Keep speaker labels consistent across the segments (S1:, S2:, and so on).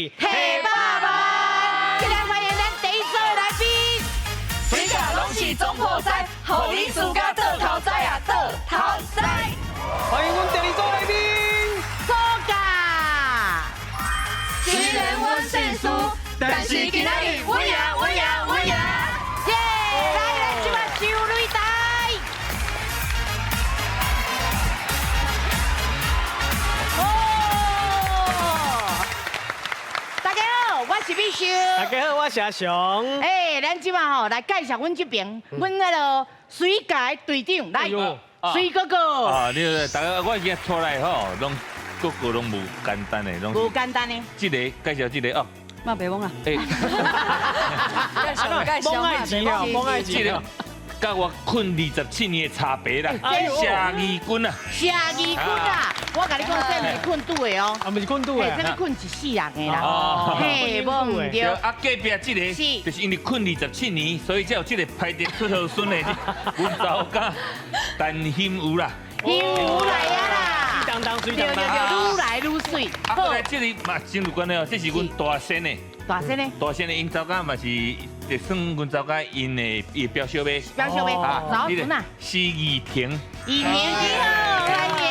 S1: 提
S2: 百萬，今日歡迎咱第一組的來賓。
S3: 水甲攏是總鋪師，予你輸甲倒頭栽啊，倒頭栽。
S1: 歡迎阮第二組來賓。
S2: 蘇家。
S3: 雖然阮姓輸，但是今仔日阮贏，阮贏，阮贏。
S2: 耶！來，咱這擺上擂台。哦！大家好，我是美秀。
S1: 大家好，我是阿雄。
S2: 哎，咱這擺吼來介紹阮這邊，阮那個水家的隊長來，水哥哥。
S4: 啊，你大家我今日出來吼，攏個個攏無簡單的，攏
S2: 無簡單的。
S4: 這個介紹這個哦。
S3: 嘛袂忘啊。
S4: 哎。
S1: 蒙愛錢啊，蒙愛錢。
S4: 佮我睏27年的差別啦，謝義軍啊，
S2: 謝義軍啊，我共你講，這毋是睏拄的哦，
S1: 啊，毋是睏拄的，
S2: 這欲睏一世人的啦，嘿，無毋對。
S4: 啊，隔壁這個，就是因為睏27年，所以才有這個排得出好孫的，阮查某囝陳馨瑜啦，
S2: 馨瑜來啊啦，
S1: 當當水當當，
S2: 對對對，愈來愈水。
S4: 啊，過來這個嘛真有關係哦，這是阮大仙的。
S2: 大仙呢？
S4: 大仙的𪜶查某囝嘛是，就算阮查某囝𪜶的伊的表小妹。
S2: 表小妹，老孙啊。
S4: 施怡婷。
S2: 怡婷你好，歡迎。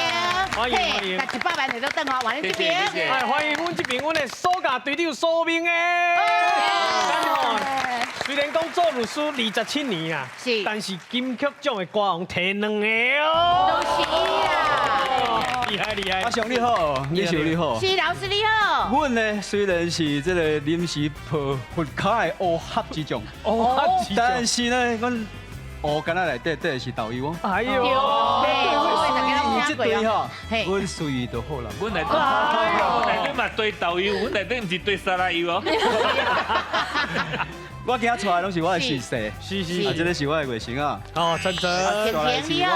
S1: 歡迎歡迎。
S2: 來100萬摕到轉予，歡迎這邊。
S1: 哎，歡迎阮這邊，阮的蘇家隊長蘇明的。雖然講做律師27年啊，
S2: 是，
S1: 但是金曲獎的歌王提兩個哦。
S2: 都是伊啦。
S1: 厲害厲害。
S5: 阿雄你好，美秀你好。
S2: 是老師你好。
S5: 阮呢雖然是這個臨時抱佛腳的烏合之眾，
S1: 烏合之眾，
S5: 但是呢，阮烏干仔內底底是導遊哦。
S1: 哎呦，
S5: 這對吼，阮隨意就好啦。
S4: 阮內底，阮內底嘛對導遊，阮內底毋是對沙拉油哦。
S5: 我今仔帶的攏是我的婿婿，
S1: 是是，
S5: 啊，這個是我的外甥啊。
S1: 哦，陳陳，
S2: 甜甜你好。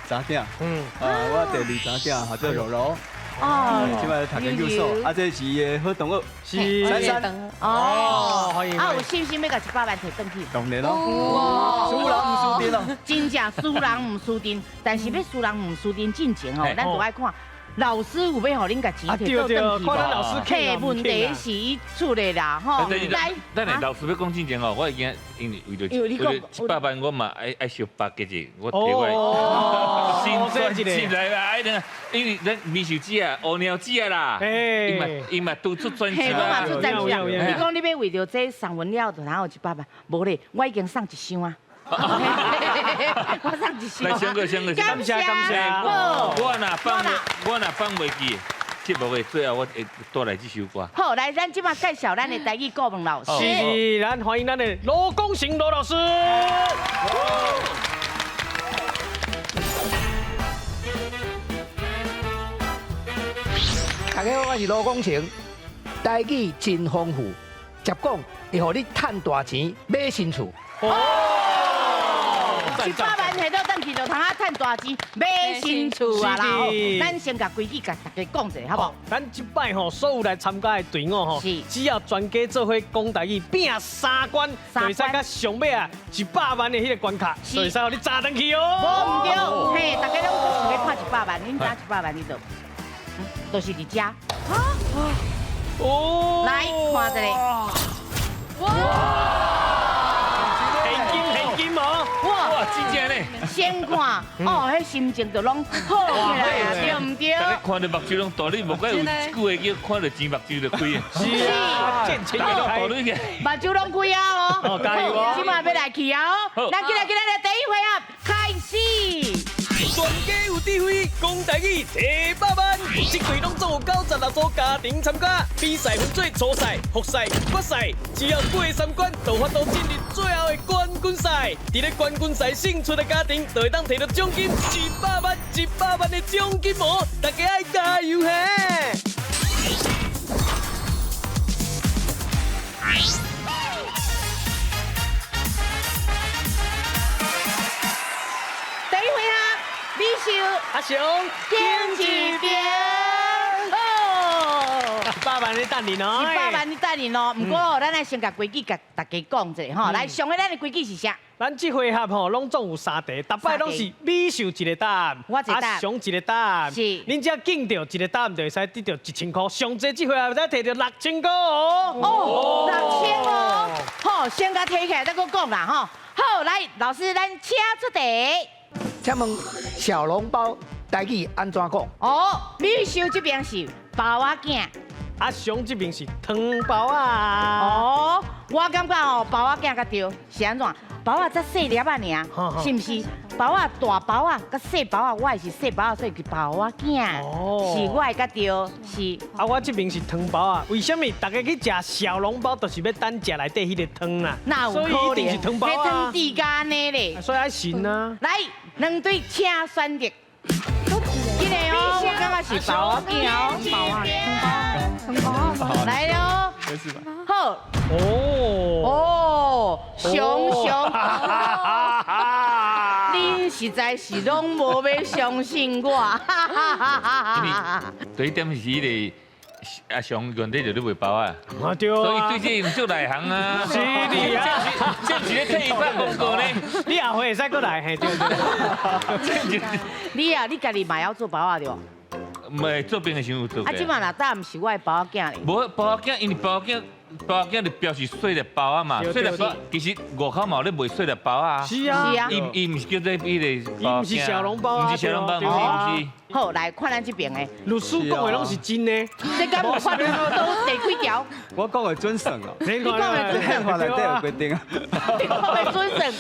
S5: 查囝，啊，我第二查囝，叫做柔柔。
S2: 哦，
S5: 這擺讀研究所，啊，這是伊的好同學，
S1: 是
S5: 珊珊。
S2: 哦，歡迎。啊，有信心欲共100萬提轉去？
S5: 當然咯，輸人毋輸陣咯。
S2: 真正輸人毋輸陣，但是欲輸人毋輸陣進前吼，咱就愛看。老師有欲予恁共錢提倒轉去無？嘿，問題是伊出的啦，吼。來，
S4: 等下老師欲講進前吼，我已經因為為著為著100萬，我嘛愛愛相搏一下，我提我新專輯來啦，愛等，因為咱美秀姐啊，烏貓姐啊啦，伊嘛伊嘛拄出專輯
S2: 啦，我嘛出專輯啊。你講你欲為著這送阮了，就通有100萬？無咧，我已經送一箱啊。我送一箱。
S4: 來，上個上個，
S2: 感謝
S1: 感謝。
S4: 我若放袂記，節目的最後我會帶來這首歌。
S2: 好，來，咱這擺介紹咱的台語顧問老師。
S1: 是，咱歡迎咱的羅功成羅老師。
S6: 大家好，我是羅功成。台語真豐富，捷講會予你趁大錢買新厝。
S2: 100萬提倒轉去就通啊趁大錢買新厝啊啦！咱先共規矩共大家講一下，好無？
S1: 咱這擺吼，所有來參加的隊伍吼，只要全家做伙講台語，拼三關，就會使到上尾啊100萬的彼個關卡，就會使予你砸轉去哦。
S2: 無毋對，嘿，大家攏想欲看100萬，恁知100萬佇佗？就是佇遮。
S1: 哦，
S2: 來看一下。
S1: 哇！現金哦！
S2: 哇，
S4: 真正咧！
S2: 先看，哦，彼心情就攏好起來啊，對毋對？
S4: 大家看著目睭攏大，你無怪有一句話叫看著錢目睭就開啊。
S1: 是啊，見錢就
S4: 開。
S2: 目睭攏開啊哦！
S1: 加油哦！
S2: 這馬欲來去啊哦！咱今日今日的第一回合開始。
S1: 全家有智慧，講台語提百萬，這隊攏總有96組家庭參加，比賽分做初賽、複賽、決賽，只要過三關，就有法度進入最後的冠軍賽。佇咧冠軍賽勝出的家庭，就會當提著獎金100萬、100萬的獎金哦！大家愛加油嘿！
S2: 第一回合。美秀
S1: 阿雄，
S2: 金一边哦，
S1: 100百萬咧等恁哦。
S2: 一百萬咧等恁哦。毋過咱愛先共規矩共大家講一下吼。來，上個咱的規矩是啥？
S1: 咱這回合吼，攏總有三題，逐擺攏是美秀一個答案，
S2: 我一個答案，
S1: 阿雄一個答案。
S2: 是。
S1: 恁只揀著一個答案就會使得著1000箍，上濟這回合會使摕著6000箍哦。
S2: 哦，6000哦。好，先共提起來再閣講啦吼。好，來，老師，咱請出題。
S6: 請問小籠包台語按怎講？
S2: 哦，美秀這邊是包仔囝，
S1: 阿雄這邊是湯包仔。
S2: 哦，我感覺哦，包仔囝較對，是按怎？包仔才細粒仔爾，是毋是？包仔大包仔佮細包仔，我是細包仔，所以叫包仔囝。哦，是我的較對，是。
S1: 啊，我這邊是湯包仔，為什麼大家去食小籠包，就是欲等食內底彼個湯啦？
S2: 哪有可能？
S1: 所以一定是湯包仔。
S2: 湯底佮按呢咧。
S1: 所以愛信啊。
S2: 來，兩隊請選擇。這個哦，我感覺是包仔囝哦，包仔，湯包。來囉。好。哦。哦，雄雄。恁實在是攏無欲相信我。
S4: 對，點是彼個阿雄原底就咧賣包仔，
S1: 對啊，
S4: 所以對這個足內行啊。
S1: 是的啊，
S4: 這是咧替伊拍廣告呢。
S1: 你下回會使閣來，嘿對對。
S2: 你啊，你家己嘛會曉做包仔對無？
S4: 毋係做兵的時陣有做。
S2: 啊，這馬若答毋是我的包仔囝咧。
S4: 無包仔囝，因為包仔囝。包仔囝就表示細粒包仔嘛，細粒包其實外口嘛有咧賣細粒包仔啊。
S1: 是啊，
S2: 是啊。
S4: 伊毋是叫做彼個
S1: 包，伊毋是小籠包啊，
S4: 毋是小籠包，毋是毋是。
S2: 好，來看咱這邊的。
S1: 律師講的攏是真的。
S2: 這敢有法律都第幾條？
S5: 我講的準算哦。
S2: 你講的準算。
S5: 法內底有規定啊。
S2: 你講的準算。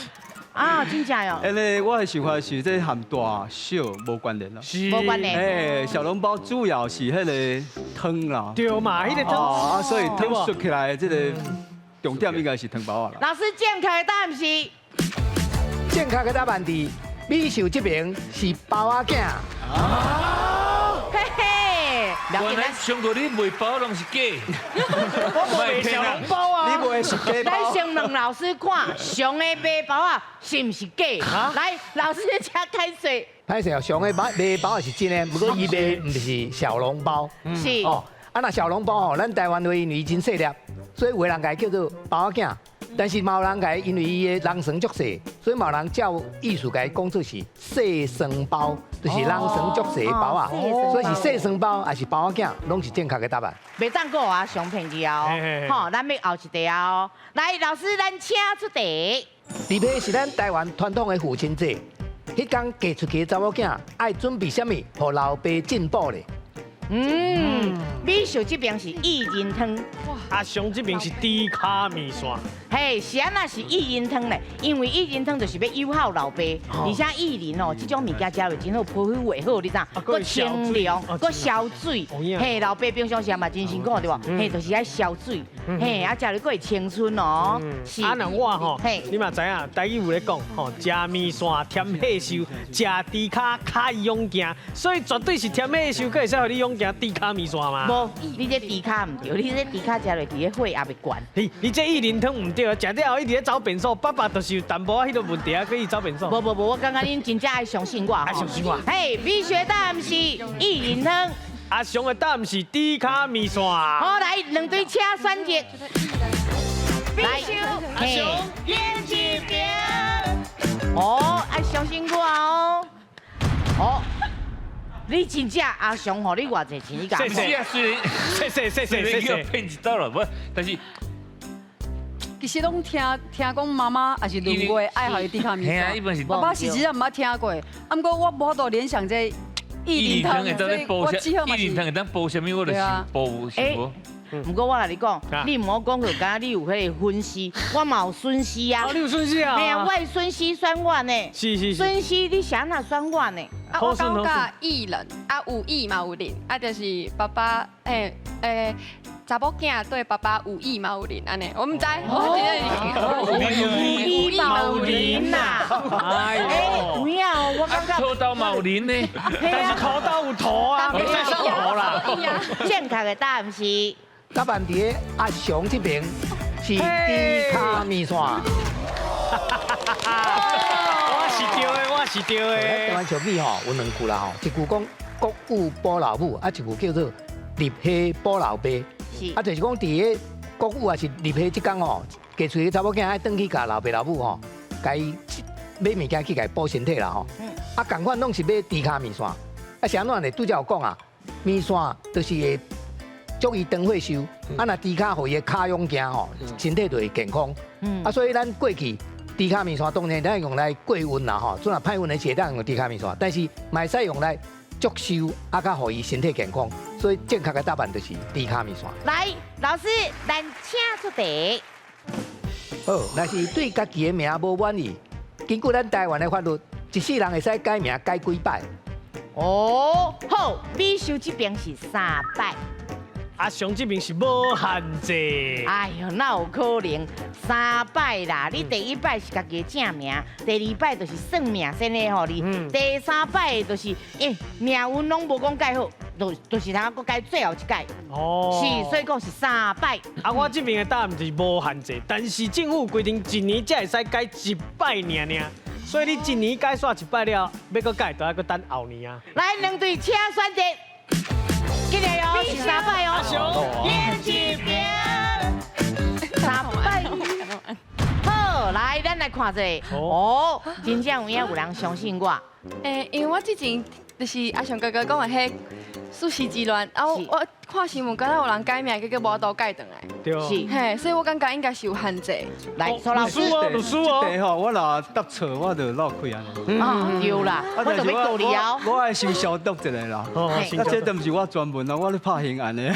S2: 啊，真正喲！
S5: 哎咧，我的想法是這和大小無關聯啦，
S2: 無關聯。
S5: 哎，小籠包主要是彼個湯啦，
S1: 對嘛，彼個湯。
S5: 啊，所以湯熟起來，這個重點應該是湯包仔啦。
S2: 老師，正確的答案是？
S6: 正確的答案佇美秀這邊是包仔囝。
S2: 嘿嘿。
S4: 原來上過你賣包攏是假，
S1: 我賣小籠包啊，
S5: 你賣是假包。
S2: 來先問老師看，上的賣包仔是毋是假？來，老師請開始。
S6: 歹勢哦，上的賣包仔是真的，不過伊賣毋是小籠包。
S2: 是。
S6: 哦，啊若小籠包吼，咱台灣話因為真細粒，所以有的人共伊叫做包仔囝。但是嘛有人共伊，因為伊的籠床足細，所以嘛有人照意思共伊講做是細床包，就是籠床足細的包仔，所以是細床包還是包仔囝，攏是正確的答案。
S2: 袂當閣予阿雄騙去哦，吼，咱欲後一題哦。來，老師，咱請出題。
S6: 離批是咱台灣傳統的父親節，彼工嫁出去的查某囝愛準備啥物，予老爸進補咧？
S2: 嗯，美秀這邊是薏仁湯，
S1: 阿雄這邊是豬跤麵線。
S2: 嘿，是按怎是薏仁湯咧？因為薏仁湯就是欲友好老爸，而且薏仁哦，這種物件食落真好，皮膚會好，你知影？閣清涼，閣消水。嘿，老爸平常時嘛真辛苦對無？嘿，就是愛消水。嘿，啊，食落閣會青春哦。是。
S1: 啊，若我吼，你嘛知影，台語有咧講吼，食麵線添歲壽，食豬跤較勇健，所以絕對是添歲壽，閣會使予你勇健豬跤麵線嘛。
S2: 無，你這豬跤毋對，你這豬跤食落去，血壓會懸。
S1: 你你這薏仁湯毋對，食了後一直咧走便所，爸爸就是有淡薄仔彼個問題啊，閣伊走便所。
S2: 無無無，我感覺恁真正愛相信我。
S1: 愛相信我。
S2: 嘿，美秀答案是薏仁湯。
S1: 阿雄的答案是豬跤麵線。
S2: 好，來，兩隊請選擇。來，
S1: 阿雄，眼這邊。
S2: 哦，愛相信我哦。哦。你真正阿雄吼，你偌濟錢？你講。
S4: 是啊，雖然，
S1: 謝謝謝謝謝謝，
S4: 騙一刀了，不，但是。
S3: 其實攏聽聽講媽媽也是輪過愛予伊豬跤麵線，爸爸是真正毋捌聽過，啊，毋過我無法度聯想這薏仁湯，所以我只好嘛是。
S4: 薏仁湯會當補啥物？我就是補是無。
S2: 毋過我共你講，你毋好講著敢若你有彼个粉絲，我嘛有損失啊。
S1: 你有損失啊？
S2: 嘿啊，我的損失選我呢。
S1: 是是是。
S2: 損失你是按怎選我呢？
S7: 啊，我感覺薏仁啊，有薏嘛有仁，啊，就是爸爸查某囝對爸爸有義嘛有仁按呢，我毋知，我真正是
S2: 有義嘛有仁呐。哎有影哦，我感覺。
S4: 土豆嘛有仁呢，
S1: 但是土豆有土啊，袂使送土啦。
S2: 正確的答案是。
S6: 答案佇咧阿雄這邊是豬跤麵線。
S1: 我是對的，我是對的。
S6: 台灣俗語吼有兩句啦吼，一句講國母補老母，啊一句叫做入伙補老爸。啊，就是講佇个國母也是入伙這工吼，嫁出去查某囝愛轉去共老爸老母吼，共伊買物件去共伊補身體啦吼。啊，仝款攏是買豬跤麵線，啊是按怎呢？拄才有講啊，麵線就是會祝伊長歲壽，啊若豬跤予伊的跤勇健吼，身體就會健康。啊，所以咱過去豬跤麵線當然咱用來過運啦吼，陣若歹運的時會當用豬跤麵線，但是嘛會使用來祝壽，啊，較予伊身體健康。所以正確的答案就是豬跤麵線。
S2: 來，老師，咱請出題。
S6: 好，若是對家己的名無滿意，根據咱台灣的法律，一世人會使改名改幾擺？
S2: 哦，好，美秀這邊是三擺。
S1: 阿雄這邊是無限制。
S2: 哎喲，哪有可能三擺啦？你第一擺是家己的正名，第二擺就是算命先的予你，第三擺就是命運攏無講改好，就是通閣改最後一改。哦，是，所以講是三擺。
S1: 啊，我這邊的答案就是無限制，但是政府規定一年才會使改一擺爾爾，所以你一年改煞一擺了，欲閣改，就愛閣等後年啊。
S2: 來，兩隊請選擇。記得哦，是三擺哦。三擺。好，來，咱來看這個。哦，真正有影有人相信我。
S7: 欸，因為我之前就是阿雄哥哥講的彼四時之亂，啊，我看新聞，敢若有人改名，結果無法度改轉來。
S1: 對。
S2: 是。
S7: 嘿，所以我感覺應該是有限制。
S2: 來，蘇老師。
S1: 律師哦。
S5: 這題吼，我若答錯，我就落氣啊。
S2: 啊，對啦，我就欲告你哦。
S5: 我愛先消毒一下啦。啊，這都毋是我專門啊，我咧拍刑案的。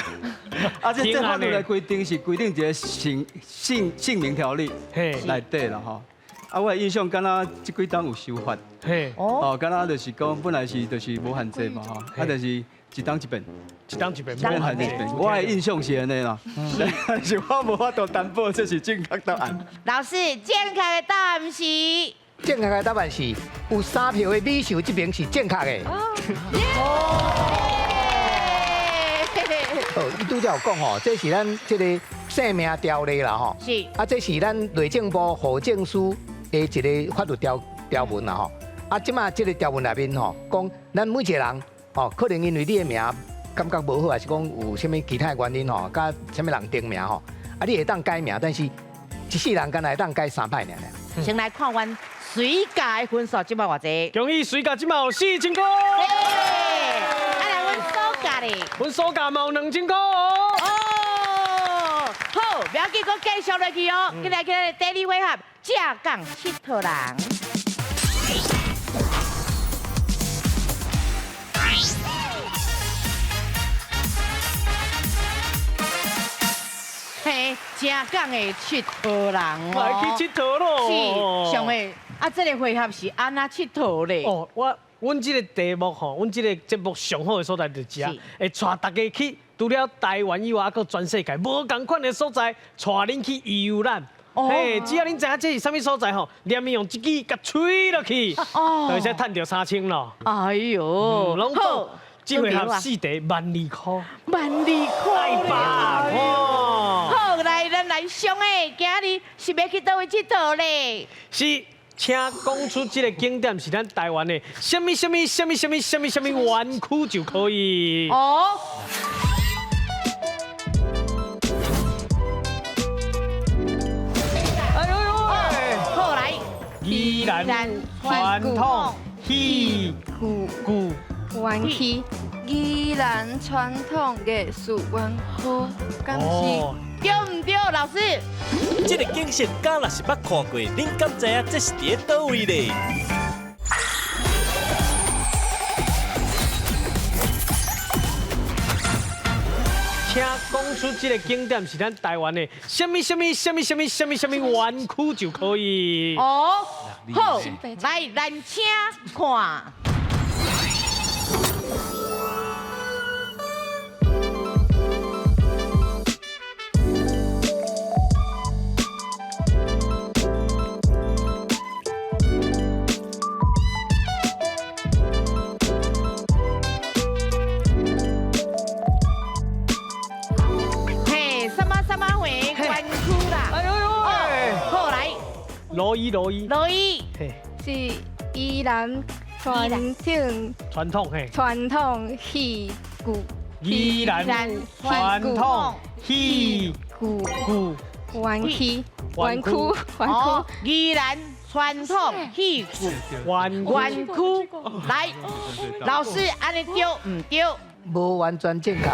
S5: 啊，這法律的規定是規定一個姓名條例內底啦吼。啊，我的印象敢若這幾冬有修法，哦，敢若就是講本來是就是無限制嘛吼，啊，但是一冬一變，
S1: 一冬一變，
S5: 無限制一變。我的印象是按呢啦，但是我無法度擔保這是正確答案。
S2: 老師，正確的答案是？
S6: 正確的答案是有三票的美秀這邊是正確的。哦，伊拄才有講吼，這是咱這個姓名條例啦吼，
S2: 是。
S6: 啊，這是咱內政部戶政司的一個法律條文啦吼。啊，這馬這個條文內面吼，講咱每一個人吼，可能因為你的名感覺無好，還是講有啥物其他的原因吼，佮啥物人重名吼，啊，你會當改名，但是一世人干焦會當改三擺爾爾。
S2: 先來看阮水價的分數，這馬偌濟？
S1: 恭喜水價這馬有4000塊。
S2: 啊，來阮蘇家咧，
S1: 阮蘇家嘛有2000塊哦。
S2: 哦，好，不要緊，閣繼續落去哦。今日今日第二回合，正港𨑨迌人。嘿，正港的𨑨迌人哦，
S1: 來去𨑨迌咯。
S2: 是，上个啊，這個回合是按怎𨑨迌咧？
S1: 哦，阮這個題目吼，阮這個節目上好的所在就是這，會帶大家去除了台灣以外，閣全世界無仝款的所在，帶恁去遊覽。嘿，只要恁知影這是啥物所在吼，連伊用一支共吹落去，就會使趁著3000咯。
S2: 哎喲，
S1: 攏總這回合四題12,000塊，
S2: 12,000塊
S1: 吧。
S2: 好，來，咱來上的，今日是欲去佗位𨑨迌咧？
S1: 是。請講出這個景點是咱台灣的啥物啥物啥物啥物啥物啥物園區就可以。
S2: 哦。
S1: 哎呦呦！
S2: 好來。
S1: 宜蘭傳統戲劇
S7: 園區，宜蘭傳統藝術園區，敢是？
S2: 對毋對，老師？
S8: 這個景色，敢若是捌看過，恁敢知影這是佇咧佗位咧？
S1: 請講出這個景點是咱台灣的啥物啥物啥物啥物啥物啥物園區就可以。
S2: 哦，好，來，咱請看。
S1: 羅伊，羅伊，
S2: 羅伊，
S7: 是宜蘭傳統
S1: 傳統嘿，
S7: 傳統戲劇
S1: 宜兰传统戏剧
S7: 园区，园区，园
S2: 区，宜兰传统戏剧
S1: 园
S2: 园区。来，老师，按呢对毋对？
S6: 无完全正确。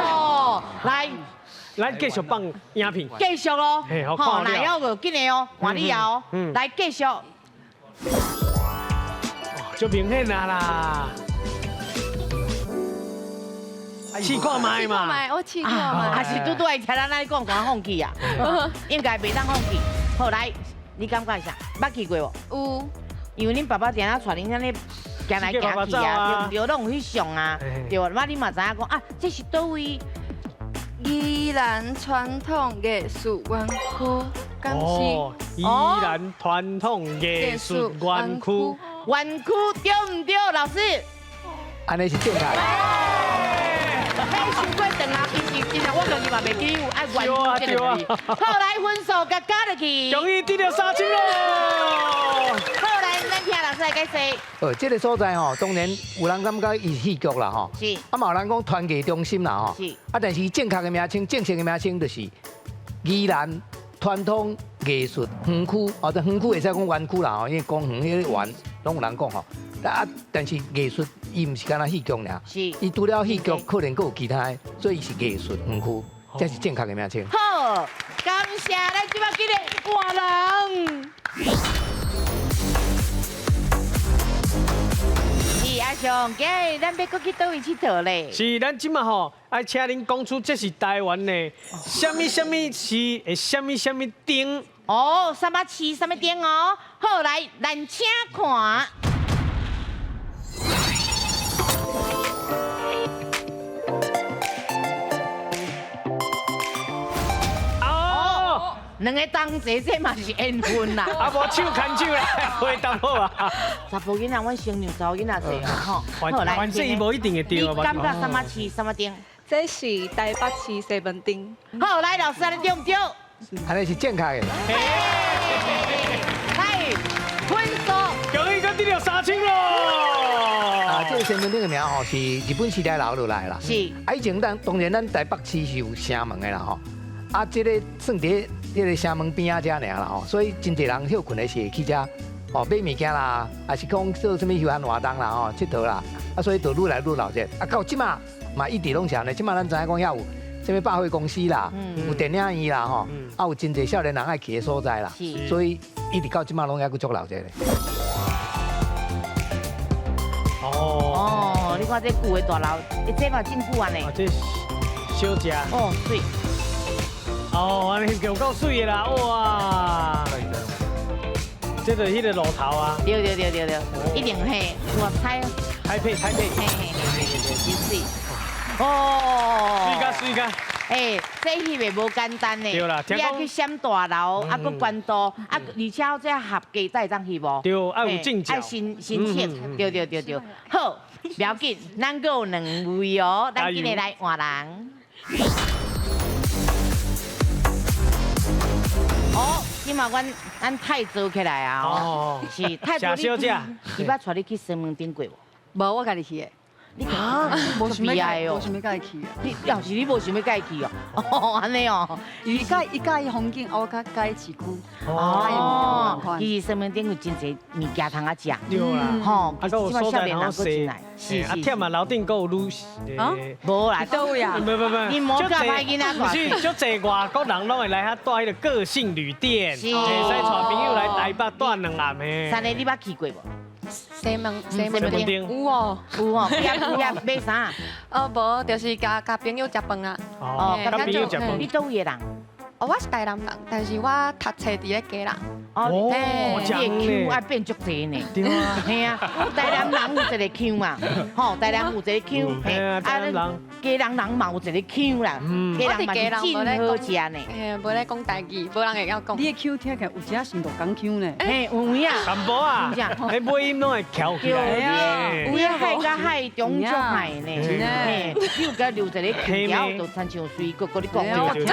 S2: 哦，来，
S1: 咱继续放影片。
S2: 继续咯，好，来要个紧的哦，换你哦，来继续。
S1: 就明显啊啦。试看觅嘛，
S7: 我试看觅。
S2: 还是拄拄爱听咱按呢讲，敢放弃啊？应该袂当放弃。好，来，你感觉啥？捌去过无？
S7: 有。
S2: 因为恁爸爸定定带恁按呢行来行去啊，对毋对？拢有翕相啊，对无？我你嘛知影讲啊，这是佗位？
S7: 宜兰传统艺术园区，敢是？
S1: 宜兰传统艺术园区，
S2: 园区对毋对？老师，
S6: 按呢是正确。
S2: 嘿，伤过长啊！其实真正我家己嘛袂记有爱园区这个字。好，来分数共加入去。
S1: 终于得到3000咯。
S2: 好，来，咱听老师来解释。
S6: 这个所在吼，当然有人感觉伊是戏剧啦吼。
S2: 是。
S6: 啊，嘛有人讲团艺中心啦吼。
S2: 是。
S6: 啊，但是正确的名称，正式的名称就是宜兰传统艺术园区，哦，这园区会使讲园区啦吼，因为公园彼个园拢有人讲吼。啊，但是艺术伊毋是干焦戏剧尔，
S2: 是，
S6: 伊除了戏剧，可能阁有其他的，所以伊是艺术园区，这是正确的名称。
S2: 好，感谢咱这摆今日换人。是阿雄，今日咱欲阁去佗位𨑨迌咧？
S1: 是，咱这摆吼爱请恁讲出这是台湾的啥物啥物市的啥物啥物町。
S2: 哦，啥物市啥物町哦？好，来，咱请看。两个同齐，这嘛是缘分啦。
S1: 啊，无手牵手来回答好啊。
S2: 查埔囡仔，阮先让查某囡仔济哦，吼。好来，
S1: 反正伊无一定会对
S2: 你感觉啥物市啥物町？
S9: 这是台北市西门町。
S2: 好，来老师，按呢对毋对？
S6: 按呢是正确的。
S2: 来，分数。
S1: 恭喜阁得到3000咯！
S6: 啊，这个西门町的名吼是日本时代留落来啦。
S2: 是。
S6: 啊，以前咱当然咱台北市是有城门的啦吼。啊，这个算伫这个城门边仔遮尔啦吼，所以真济人歇睏的时会去遮，哦买物件啦，还是讲做啥物休闲活动啦吼，𨑨迌啦，啊所以就愈来愈闹热。啊到这马嘛一直拢是按呢，这马咱知影讲遐有啥物百货公司啦，有电影院啦吼，啊有真济少年人爱去的所在啦，所以一直到这马拢犹阁足闹热的。
S2: 哦，你看这旧的大楼，这嘛真久啊呢。
S1: 这小食。
S2: 哦，媠。
S1: 哦，按呢有够媠的啦，哇！这就是彼个路头啊。
S2: 对对对对对，一定嘿，我猜。
S1: 台北台北。
S2: 嘿嘿嘿对对，真媠。哦。
S1: 媠甲媠甲。
S2: 哎，这翕的无简单呢。
S1: 对啦，
S2: 你爱去闪大楼，啊，阁悬度，啊，而且这合家才会当翕无？
S1: 对，爱有证照。
S2: 爱申申请，对对对对。好，不要紧，咱阁有两位哦，咱今日来换人。哦，这马阮咱太做起来啊！哦，是太祖。
S1: 小姐，
S2: 伊捌带你去西门町过无？
S3: 无，我家己去的。
S2: 你啊，
S3: 无想欲无想欲共伊去啊！
S2: 你要是你无想欲共伊去哦，哦，按呢哦，
S3: 伊佮伊佮意风景，我较佮意市区。
S2: 哦，其实西门町有真济物件通啊食。
S1: 对啦，
S2: 吼，
S1: 啊，阁有所在通踅。
S2: 是
S1: 是。啊，忝啊，楼顶阁有女。
S2: 啊？无啦，
S3: 佗位啊？
S1: 不不不，
S2: 你莫教歹囡仔
S1: 不是，足济外国人拢会来遐住彼个个性旅店，会使带朋友来台北住两暗的。
S2: 三个你捌去过无？
S7: 西门西门町有哦，
S2: 有哦，去遐买啥？
S7: 哦，无，就是共共朋友食饭啊。
S1: 哦，共朋友食饭。
S2: 你佗位的人？
S7: 哦，我是台南人，但是我读册伫咧基隆。
S2: 哦，你的腔爱变足济呢。
S1: 对啊。
S2: 嘿啊，台南人有一个腔嘛，吼，台南有一个腔，
S1: 嘿，啊，
S2: 基隆人嘛有一个腔啦，基隆嘛是真好食呢。
S7: 嘿，无咧讲台语，无人会晓讲。
S3: 你的腔听起来有一像鹿港腔呢。
S2: 嘿，有影。
S1: 淡薄啊，迄尾音拢会翘起来。
S2: 有影海佮海中足海呢。嘿，比如佮留一个口条，就亲像随哥哥你讲
S3: 我听，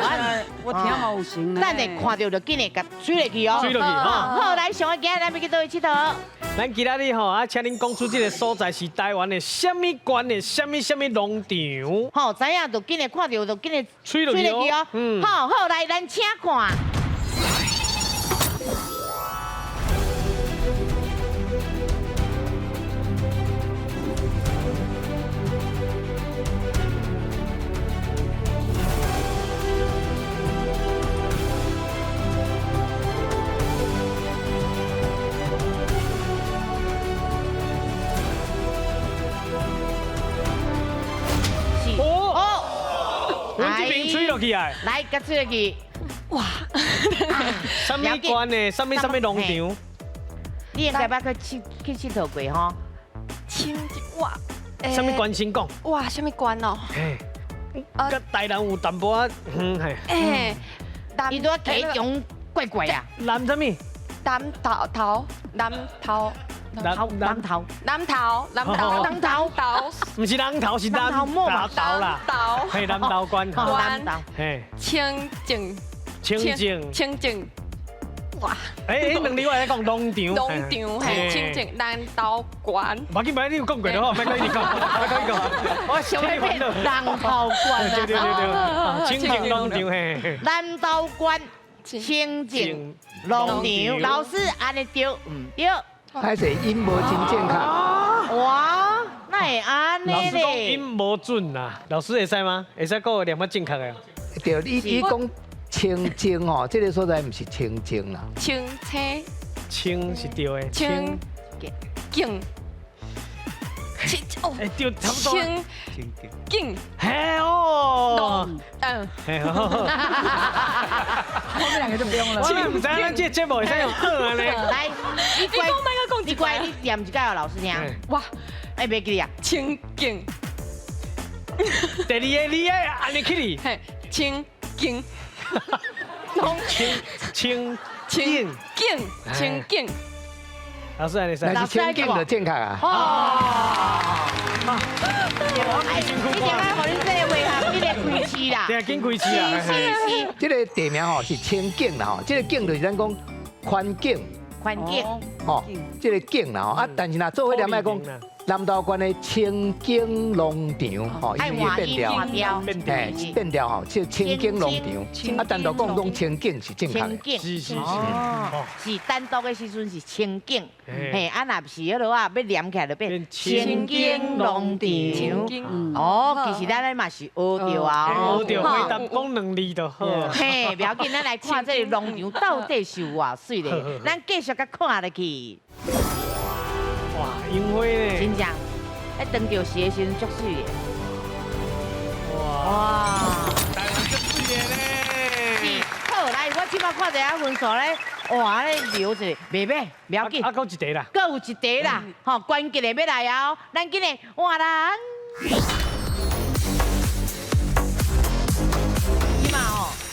S3: 我听嘛有成。
S2: 等下看著就紧来共啜落去哦。
S1: 啜落去
S2: 哈。好，来上个今仔咱欲去佗位𨑨迌？
S1: 咱今仔日吼啊，请恁讲出这个所在是台湾的啥物县的啥物啥物农场。
S2: 好，知影就紧来看著就紧来
S1: 啜落去哦。
S2: 嗯。好好来，咱请看。来，佮啜落去。
S7: 哇！
S1: 啥物县的？啥物啥物农场？
S2: 你应该捌去去𨑨迌过吼？
S7: 清哇！
S1: 啥物县先讲？
S7: 哇，啥物县哦？
S1: 嘿，佮台南有淡薄仔远嘿。
S7: 哎，
S2: 伊拄仔体重怪怪啊。
S1: 南啥物？
S7: 南投头，南投。
S2: 南南投，
S7: 南投，南投，
S2: 南投，
S1: 毋是南投，是南投啦，嘿，南投县，
S7: 南
S2: 投，
S1: 嘿，
S7: 清净，
S1: 清净，
S7: 清净，哇！
S1: 哎，两字我来讲农场，
S7: 农场嘿，清净南投县。
S1: 无紧，你有讲过就好，莫阁一直讲，莫阁一直讲。我
S2: 想欲变南投县
S1: 对对对对，清净农场嘿。
S2: 南投县清净农场，老师按呢对毋对？
S6: 歹势音无真正确。
S2: 哇，哪会按呢
S1: 咧？老师讲音无准啦，老师会使吗？会使阁念较正确的。
S6: 对，你你讲清净哦，这个所在毋是清净啦。
S7: 清清。
S1: 清是对的。
S7: 清净。清哦，
S1: 哎对，差不多。
S7: 清净。
S1: 嘿哦。
S7: 嗯。
S1: 嘿好。
S3: 后面两个就不用了。
S1: 我毋知咱这节目会使用学按呢。
S2: 来，你乖，你乖，你念一摆予老师听。
S7: 哇，
S2: 哎，袂记哩啊。
S7: 清净。
S1: 第二个你爱按呢起哩。
S7: 嘿，清净。
S1: 清清
S7: 清净清净。
S1: 老师，你
S6: 那是清净就正确啊。
S2: 哦。你点解予恁这个话哈，你个开市啦？
S1: 对，紧开市啦。
S2: 是是是。
S6: 这个地名吼是清境啦吼，这个境就是咱讲环境。
S2: 环境。
S6: 吼，这个境啦吼，啊，但是若做伙念来讲，南投县的清境农场吼，因为变调，哎，变调吼，叫清境农场。啊，单独讲讲清境是正确的。
S2: 清境
S1: 是是是，
S2: 是单独的时阵是清境，嘿，啊，若是彼落啊，欲连起来就变清境农场。哦，其实咱咧嘛是学著啊，
S1: 学著回答讲两字就好。
S2: 嘿，不要紧，咱来看这个农场到底是有偌媠咧，咱继续共看落去。
S1: 哇，樱花呢？
S2: 真正，哎，当著时的时阵足媠的。
S1: 哇，台湾足媠的咧。
S2: 是，好，来，我这摆看著遐分数咧，哇，咧留一个，袂歹，不要紧。
S1: 啊，阁有一题啦。
S2: 阁有一题啦，吼，关键的欲来啊！咱紧来换人。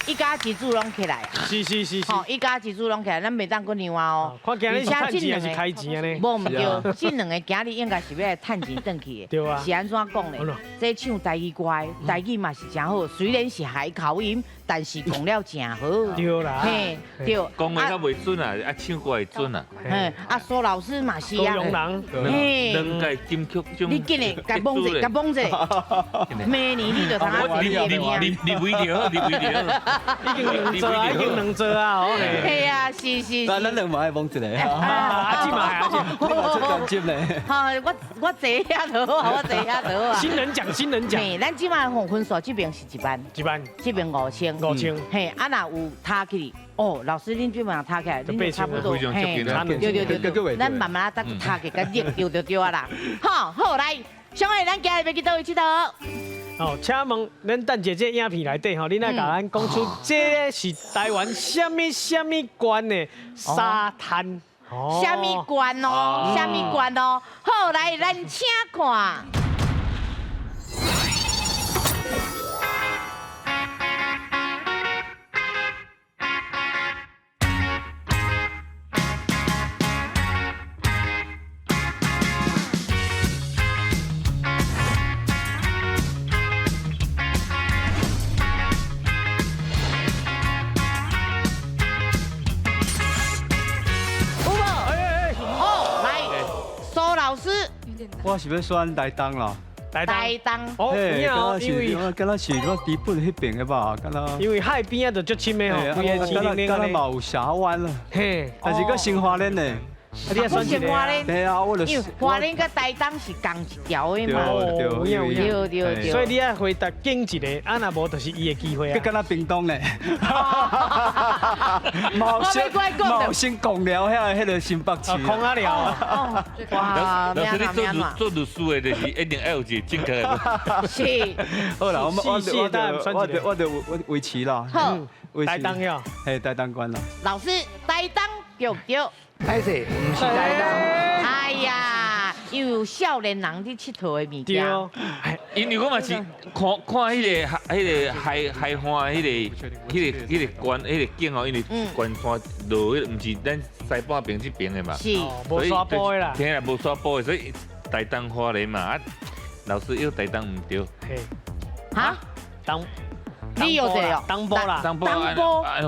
S2: 一家一主拢起来，
S1: 是是是是，
S2: 吼，一家一主拢起来，咱袂当阁让啊哦。
S1: 看今日是趁钱还是开钱按呢？
S2: 无毋对，这两个今日应该是欲来趁钱转去的。
S1: 对啊。
S2: 是按怎讲咧？这唱台语歌，台语嘛是真好，虽然是海口音，但是讲了真好。
S1: 对啦。
S2: 嘿，对。
S4: 讲话较袂准啊，啊唱歌会准啊。
S2: 嘿，啊苏老师嘛是啊。
S1: 高雄人。
S2: 嘿。
S4: 两届金曲奖。
S2: 你紧来，共摸者，共摸者。明年你就通啊。
S4: 你你你围著，你围著。
S1: 已经两座啊，已经两座啊，哦。
S2: 嘿啊，是是。
S5: 咱咱两嘛爱摸一个。
S1: 阿姊嘛，阿姊，
S5: 你嘛出专辑咧。
S2: 好，我我坐遐就好，我坐遐就好啊。
S1: 新人奖，新人奖。
S2: 嘿，咱这摆吼分数这边是一万，
S1: 一万，
S2: 这边5000，5000。嘿，啊若有差起，哦，老师恁这边差起来，恁差不多，
S4: 嘿，
S2: 对对对对，咱慢慢仔等差起，佮热对对对啊啦。好，好来，小妹，咱今日欲去佗位𨑨迌？
S1: 哦，请问咱等姐这影片内底吼，恁爱共咱讲出这个是台湾啥物啥物县的沙滩？
S2: 啥物县哦？啥物县哦？好，来，咱请看。
S5: 我是欲选台东啦。
S1: 台
S2: 东。
S1: 哦，因为
S5: 敢若是我日本彼边的吧，敢若。
S1: 因为海边啊，就足深的吼，
S5: 敢若嘛有峡湾啦。嘿，但是阁新花莲呢。
S1: 啊，你选
S2: 新花莲？
S5: 对啊，我就。
S2: 因为花莲佮台东是仝一条的嘛。
S5: 对
S2: 对对对。
S1: 所以你爱回答拣一个，啊若无就是伊的机会啊。
S5: 佮敢若屏东呢？茂先贡寮遐彼个新北市。
S1: 空啊寮。
S2: 哇，
S4: 老师你做律师的，就是一定爱有一个正确的。
S2: 是。
S5: 好啦，我我维持啦。
S2: 好。
S1: 台东哟。
S5: 嘿，台东关啦。
S2: 老师，台东对不对？
S6: 歹势，毋是台东。
S2: 哎呀，因为有少年人伫𨑨迌的物件。
S4: 因为我嘛是看看彼个海海岸彼个关彼个景哦，因为关山落彼个，毋是咱西半边这边的嘛。
S2: 是。
S1: 无沙坡的啦。
S4: 听啦，无沙坡的，所以台东花莲嘛，啊，老师又台东毋对。
S1: 嘿。
S2: 哈？
S1: 东。
S2: 你有这个？
S1: 东部啦，
S4: 东
S2: 部，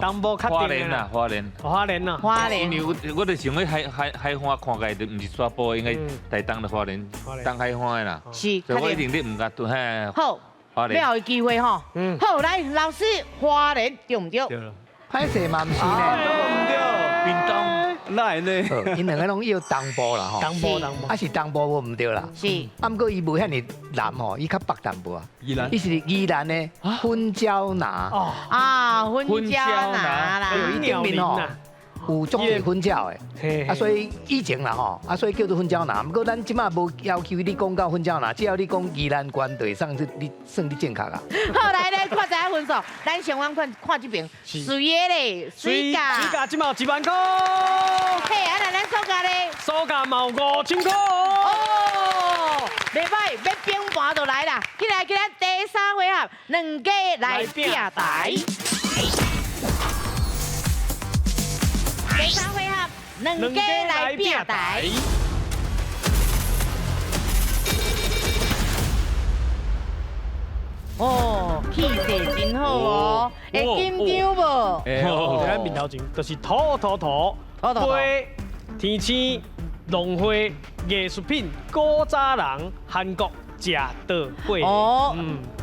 S1: 东部
S4: 花莲啦，花莲，
S1: 花莲啦，
S2: 花莲。
S4: 因为我就想讲海海海岸看起来就毋是沙坡，应该台东的花莲，东海岸的啦。
S2: 是，
S4: 所以我一定你毋敢对嘿。
S2: 好，要有机会吼。嗯。好，来，老师，花莲对毋对？
S5: 对了。
S6: 歹势嘛毋是呢。
S5: 毋对。
S4: 屏东。
S5: 哪会呢？𪜶
S6: 两个拢叫东部啦吼。
S1: 东部，东部。
S6: 啊是东部无毋对啦。
S2: 是。
S6: 啊，毋过伊无遐尔南吼，伊较北淡薄啊。
S5: 宜兰。
S6: 伊是宜兰的粉蕉拿。
S1: 哦。
S2: 啊，粉蕉拿啦。
S6: 伊顶面吼有足济粉蕉的，啊，所以以前啦吼，啊，所以叫做粉蕉拿。毋过咱这马无要求你讲到粉蕉拿，只要你讲宜兰县就会算是你算你正确啊。
S2: 好，来来，看知影分数，咱先往看看这边，水的咧，水价，
S1: 水价这马有1万块。
S2: 嘿，啊，那咱数价咧？
S1: 数价嘛有5000块。
S2: 哦，袂歹，欲平盘就来啦。起来，起来，第三回合，两家来拼台。第三回合，两家来拼台。哦，气势真好哦，会紧张无？
S1: 会。伫咱面头前就是土土土、花、天星、农会、艺术品、古早人、韩国。食倒过，
S2: 哦，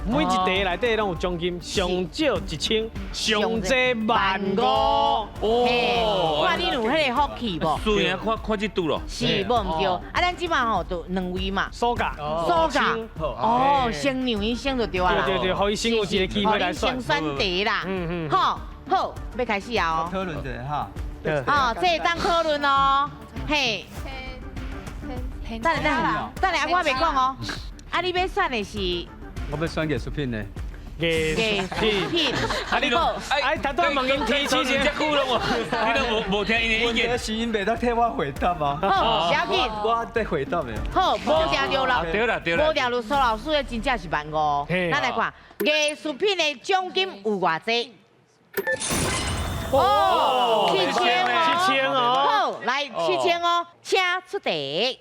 S1: 每一题内底拢有奖金，上少1000，上济15000。
S2: 哦，看你有彼个福气无？
S4: 输赢看看这拄咯。
S2: 是，无毋对。啊，咱这马吼就两位嘛。
S1: 苏价。
S2: 苏价。哦，先让伊先就对啊。
S1: 对对对，予伊先有一个机会来选。
S2: 先选题啦。嗯嗯。好，好，欲开始啊哦。
S5: 讨论一下哈。
S2: 哦，这会当讨论哦。嘿。等下，等下，我袂讲哦。啊，你欲选的是？
S5: 我欲选艺术品的。
S1: 艺术品。啊，你拢，哎，头拄问𪜶提起
S4: 这久拢无，你拢无听𪜶的意见。
S5: 是𪜶袂当替我回答吗？
S2: 好，小紧。
S5: 我得回答的。
S2: 好，无定着啦。
S4: 对啦对啦。
S2: 无定着苏老师的真正是15000。咱来看艺术品的奖金有偌济？哦，7000哦。
S1: 7000哦。
S2: 好，来7000哦，请出题。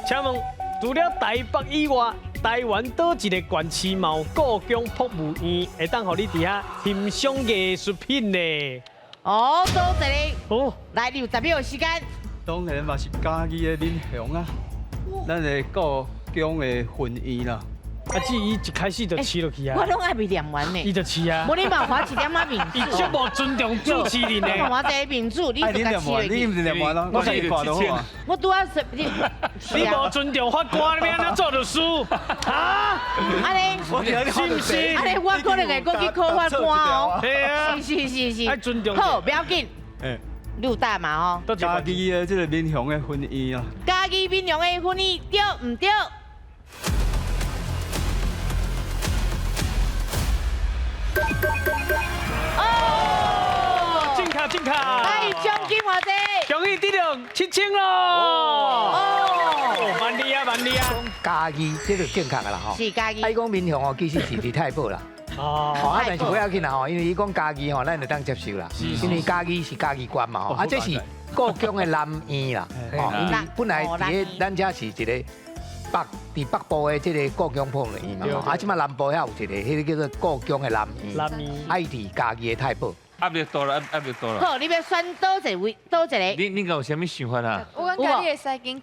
S1: 请问。除了台北以外，台湾佗一个县市嘛有故宫博物院，会当予你伫遐欣赏艺术品呢？
S2: 哦，佗一个？哦，来，你有10秒时间。
S5: 当然嘛是嘉义的民雄啊，咱的故宫的分院啦。
S1: 啊，至伊一开始就饲落去啊！
S2: 我拢还未念完呢。
S1: 伊就饲啊！
S2: 无你嘛花一点仔面子。
S1: 伊足无尊重主持人呢。
S2: 我花一个面子，你就共饲落去。
S5: 你毋是念完咯？我是看就好啊。
S2: 我拄仔说你。
S1: 你无尊重法官，你欲按怎做律师？啊？
S2: 按呢？
S1: 是毋是？
S2: 按呢，我可能会阁去考法官哦。
S1: 嘿啊。
S2: 是是是是。
S1: 爱尊重。
S2: 好，不要紧。你有答嘛吼？
S5: 嘉义的这个民雄的分院啊。
S2: 嘉义民雄的分院对毋对？哦，
S1: 进卡进卡！
S2: 来，奖金偌济？
S1: 恭喜得到7000咯！哦，万里啊，万里啊！
S6: 嘉义这个正确的啦吼。
S2: 是嘉义。
S6: 伊讲民雄哦，其实是伫太保啦。哦。啊，但是不要紧啦吼，因为伊讲嘉义吼，咱就当接受啦。因为嘉义是嘉义县嘛吼，啊，这是故宫的南院啦。哦，因为本来伫咧咱遮是一个伫北部的这个故宫博物院嘛，啊，这马南部遐有一个，彼个叫做故宫的南院。
S1: 南院。
S6: 啊，伊伫嘉义的太保。
S4: 压力大了，压力大了。
S2: 好，你欲选佗一位，佗一个。
S4: 你敢有啥物想法啊？
S7: 我感觉你会使拣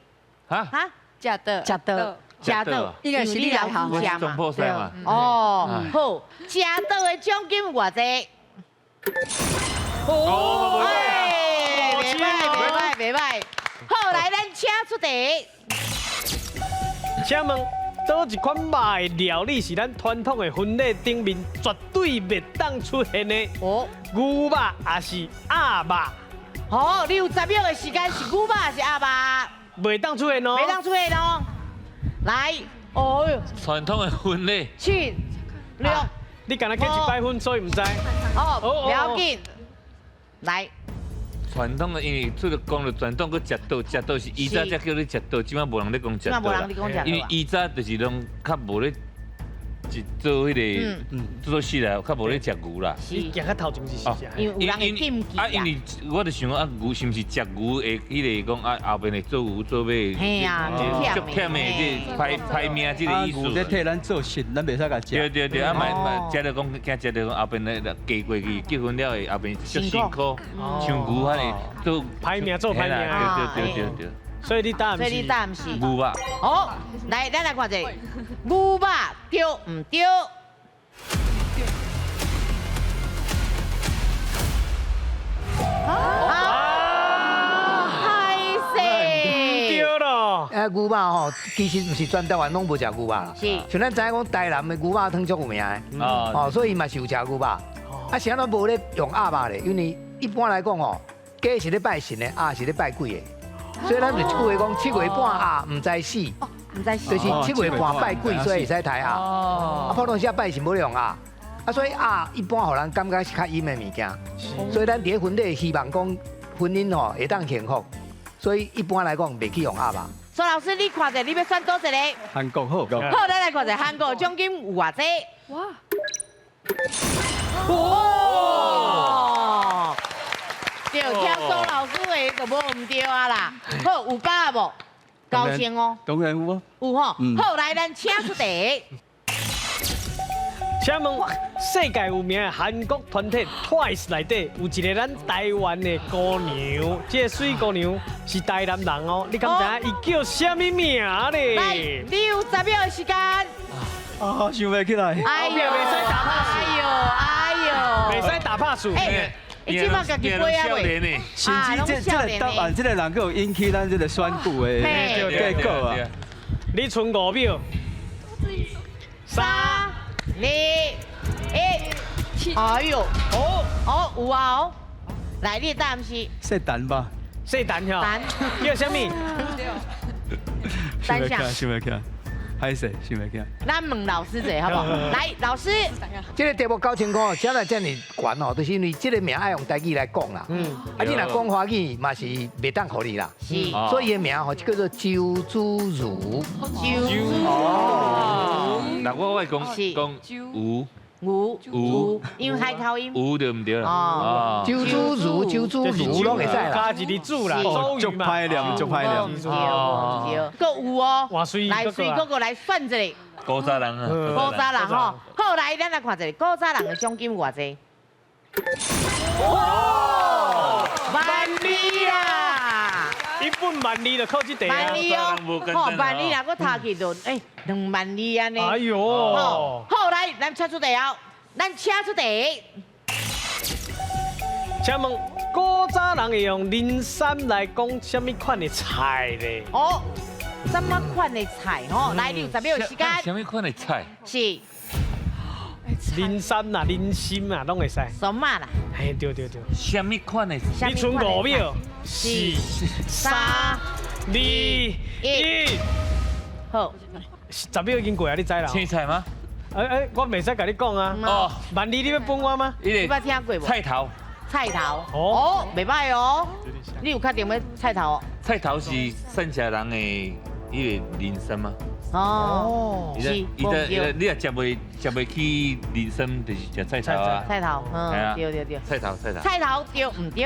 S4: 哈？
S2: 哈？
S7: 食的。
S3: 食的。
S2: 食的，
S3: 应该是你来
S2: 行
S4: 总铺师嘛。
S2: 哦，好，食倒的奖金有偌济？哦，哎，袂歹，袂歹，袂歹。好，来，咱请出题。
S1: 请问，佗一款肉的料理是咱传统的婚礼顶面绝对袂当出现的？哦，牛肉还是鸭肉？
S2: 好，你有10秒的时间，是牛肉还是鸭肉？
S1: 袂当出现哦。
S2: 袂当出现哦。来，哦哟，
S4: 传统的婚礼。
S2: 7、6，
S1: 你敢若结一摆婚，所以毋知。
S2: 哦，不要紧。来，
S4: 传统的，因为出了讲了传统，阁食倒，食倒是以前才叫你食倒，这摆无人咧讲食倒啦。因为以前就是拢较无咧。做彼个做事啦，较无咧食牛啦。
S1: 你行较头前是食。
S2: 因为有人会禁忌
S4: 啊。因为我就想讲啊，牛是毋是食牛会彼个讲啊，后面会做牛做马，
S2: 嘿啊，
S4: 足忝的这排排命这个意思。
S5: 牛咧替咱做事，咱袂使共食。
S4: 对对对，啊嘛嘛，食著讲惊食著讲后边咧嫁过去，结婚了后后边足辛苦，像牛遐尼做
S1: 排命做排命。
S4: 对对对对对。
S1: 所以你答
S2: 所以你答毋是
S4: 牛肉。
S2: 好，来，咱来看者，牛肉对毋对？啊！歹势。
S1: 对咯。
S6: 牛肉吼，其实毋是全台湾拢无食牛肉啦。
S2: 是。
S6: 像咱知影讲台南的牛肉汤足有名的。哦。所以嘛是有食牛肉。啊，是按怎无咧用鸭肉咧？因为一般来讲吼，鸡是咧拜神的，鸭是咧拜鬼的。所以咱就一句话讲，7月半鸭毋知死，
S2: 毋知死，
S6: 就是7月半拜鬼，所以会使刣鸭。啊，普通时拜神无咧用鸭，啊，所以鸭一般予人感觉是较阴的物件。所以咱伫咧婚礼希望讲婚姻吼会当幸福，所以一般来讲袂去用鸭吧。
S2: 苏老师，你看者，你欲选佗一个？
S5: 韩国好。
S2: 好，咱来看者韩国奖金有偌济？
S7: 哇！
S2: 哇！对，听苏老师话就无毋对啊啦。好，有把握无？高兴哦。
S5: 当然有啊。
S2: 有吼。好，来，咱请出题。
S1: 请问世界有名的韩国团体 Twice 内底有一个咱台湾的姑娘，这个水姑娘是台南人哦，你敢知影伊叫啥物名咧？
S2: 来，你有10秒的时间。
S5: 啊，想袂起来。
S2: 哎呦，
S1: 袂使打拍
S2: 哎呦，哎呦，
S1: 袂使打拍数。
S2: 你这摆家己飞啊喂！
S5: 甚至这个答案，这个人阁有引起咱这个选举的结果啊！
S1: 你剩5秒。
S2: 3、2、1，哎呦！哦哦，有啊哦！来，你的答案是？
S5: 姓陈吧？
S1: 姓陈吼。
S2: 陈。
S1: 叫啥物？
S2: 陈啥？
S5: 想袂起来。歹势，想袂起来。
S2: 咱问老师者好不好？来，老师，
S6: 这个题目9000块，啥来遮尔悬哦？就是因为这个名爱用台语来讲啦。啊，你若讲华语嘛是袂当予你啦。
S2: 是。
S6: 所以伊的名吼，叫做周芷如。
S2: 周芷如。
S4: 那我会讲讲吴。
S2: 吴吴，因为海口音。
S4: 吴对毋对啦？
S2: 哦。
S6: 周芷如，周芷如拢会使啦。
S1: 加一个子啦，
S5: 足歹念，足歹念。
S2: 对，阁有哦。来，水哥哥来算一下。
S4: 古早人啊。
S2: 古早人吼，好来，咱来看一下古早人的奖金有偌济。哇！12000啦！
S1: 一本12000就靠这题啊。
S2: 12000哦，吼，12000若阁读去就22000按呢。
S1: 哎呦！
S2: 好，来，咱请出题哦，咱请出题。
S1: 请问古早人会用人参来讲啥物款的菜咧？
S2: 哦，什么款的菜？吼，来，你有10秒时间。
S4: 啥物款的菜？
S2: 是。
S1: 人参啦，人参啊，拢会使。
S2: 什么啦？
S1: 嘿，对对对。
S4: 啥物款的？
S1: 你剩5秒。4、3、2、1。
S2: 好。
S1: 10秒已经过啊，你知啦？
S4: 青菜吗？
S1: 哎，我袂使共你讲啊。哦。万里你欲分我吗？
S2: 你捌听过无？
S4: 菜头。
S2: 菜头。哦，袂歹哦。你有确定欲菜头？
S4: 菜头是善食人的彼个人参吗？
S2: 哦，是。
S4: 伊在你若食袂起人参，就是食菜头啊。
S2: 菜头，嗯，对对对。
S4: 菜头，菜头。
S2: 菜头对毋对？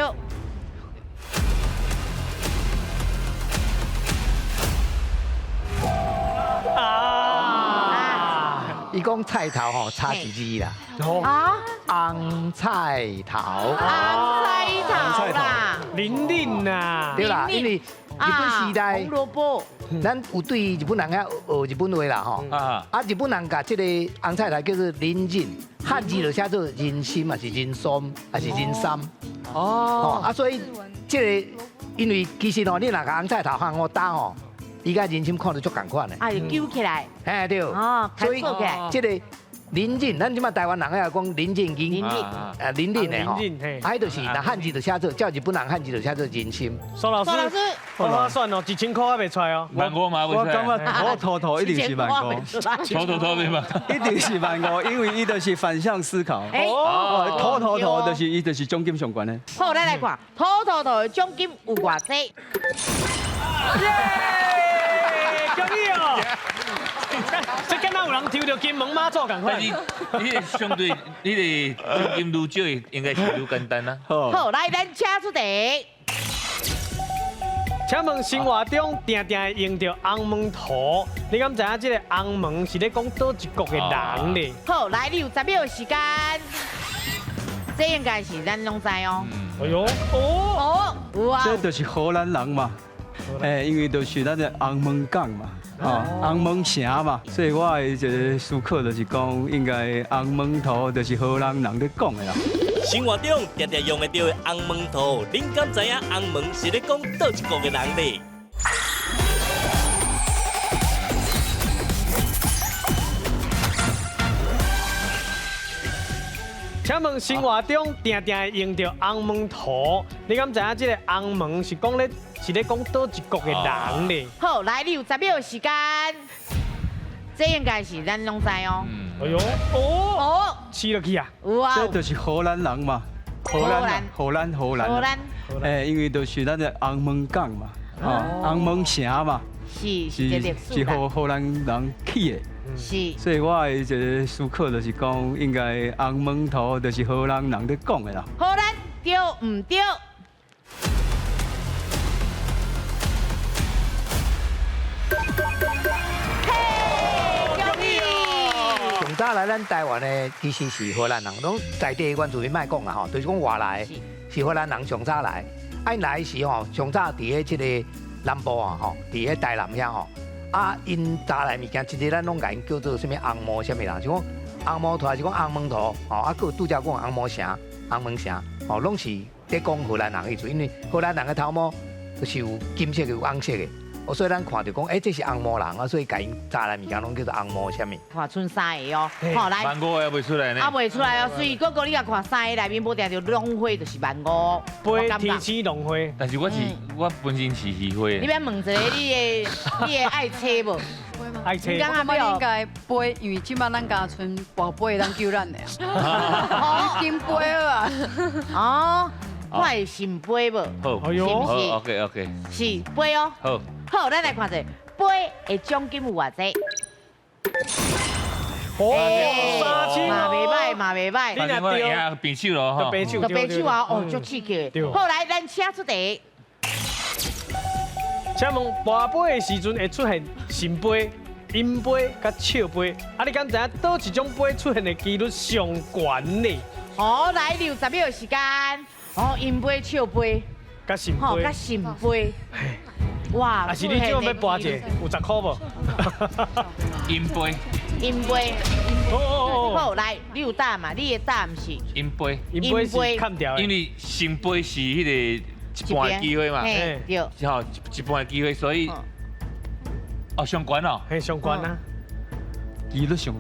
S6: 啊！伊讲菜头吼，差一字啦。
S2: 啊？
S6: 红菜头。
S2: 红菜头啦。
S1: 玲玲呐。
S6: 对啦，因为日本时代。
S2: 红萝卜。
S6: 咱有對日本人遐學日本話啦吼。啊，日本人共這個紅菜頭叫做人參，漢字就寫做人參，還是人參，還是人參。哦。啊，所以這個因為其實吼，你若共紅菜頭和五打吼，伊佮人參看著足仝款的。
S2: 啊，揪起來。
S6: 嘿對。哦，所以這個。林蔭，咱這擺台灣人愛講林正英，林蔭的吼，啊，彼就是若漢字就寫做，照日本人漢字就寫做人參。
S1: 蘇老師，我算哦，1000塊還袂出來哦。
S4: 萬五嘛袂出來。
S5: 我感覺土土土一定是萬五。
S4: 土土土袂嘛？
S5: 一定是萬五，因為伊就是反向思考。哦，土土土就是伊就是獎金上懸的。
S2: 好，咱來看土土土的獎金有偌濟？
S1: 耶！恭喜哦！這敢若有人抽著金門媽祖仝款。
S4: 但是你個相對，你個獎金愈少的，應該是愈簡單啦。
S2: 好，來咱請出題。
S1: 請問生活中定定會用著紅毛塗，你敢知影這個紅毛是咧講佗一國的人咧？
S2: 好，來，你有10秒時間。這應該是咱攏知哦。
S1: 哎喲，哦
S2: 哦，哇！
S5: 這就是荷蘭人嘛，因為就是咱的紅毛港嘛。哦，紅毛城嘛，所以我的一個思考就是講，應該紅毛塗就是荷蘭人咧講的啦。
S8: 生活中定定用會著的紅毛塗，恁敢知影紅毛是咧講佗一國的人咧？
S1: 請問生活中定定會用著紅毛塗，你敢知影這個紅毛是講咧是咧講佗一國的人咧？
S2: 好，來，你有10秒時間，這應該是咱攏知哦。
S1: 哎喲，哦，黐落去啊！
S2: 有啊，
S5: 這就是荷蘭人嘛，荷蘭，荷蘭，荷蘭，
S2: 荷蘭。
S5: 因為就是咱的紅毛港嘛，哦，紅毛城嘛，
S2: 是是
S5: 是荷蘭人起的。
S2: 是，
S5: 所以我的一個思考就是講，應該紅毛塗就是荷蘭人咧講的啦。
S2: 荷蘭對毋對？嘿，恭喜！
S6: 上早來咱台灣的其實是荷蘭人，攏在地原住民莫講啦吼，就是講外來是荷蘭人上早來，啊，𪜶來時吼，上早佇咧這個南部啊吼，佇咧台南遐吼。啊，𪜶早來物件，其實咱攏共𪜶叫做啥物紅毛啥物啦，就講紅毛塗，還是講紅毛塗，吼，啊，閣有拄才講紅毛城、紅毛城，吼，攏是咧講荷蘭人意思，因為荷蘭人的頭毛就是有金色的、有紅色的，哦，所以咱看著講，欸，這是紅毛人啊，所以共𪜶早來物件攏叫做紅毛啥物。
S2: 看賰3个哦，好來，
S4: 萬五也袂出來呢。
S2: 啊，袂出來哦，所以哥哥你若看3个內面無定著龍花就是萬五。
S1: 飛天星龍花。
S4: 但是我是我本身是魚花。
S2: 你欲問一下你的愛車無？
S1: 愛車。
S3: 我感覺應該飛，因為這擺咱家賰跋杯當救咱的啊。已經飛了啊。
S2: 哦，我會聖杯無？
S4: 好，
S2: 是毋是
S4: ？OK OK。
S2: 是杯哦。
S4: 好。
S2: 好，咱來看者杯的獎金有偌濟？
S1: 哦，3000
S2: 嘛袂歹，嘛袂歹。
S4: 你若贏平手咯，吼。
S1: 平手，
S2: 平手啊，哦，足刺激。好，來，咱請出題。
S1: 請問跋杯的時陣會出現聖杯、陰杯佮笑杯，啊，你敢知影佗一種杯出現的幾率上懸呢？
S2: 哦，來，你有10秒時間。哦，陰杯、笑杯，
S1: 佮聖杯，
S2: 佮聖杯。哇！
S1: 啊是你這欲跋一個，有10塊無？
S4: 陰杯，
S2: 陰杯。好，來，你有答嘛？你的答案是？
S4: 陰杯，
S1: 陰杯是砍掉的。
S4: 因為聖杯是彼個一半的機會嘛，
S2: 對，
S4: 吼，一半的機會，所以哦上懸哦，
S1: 嘿上懸啊，
S5: 幾率上懸。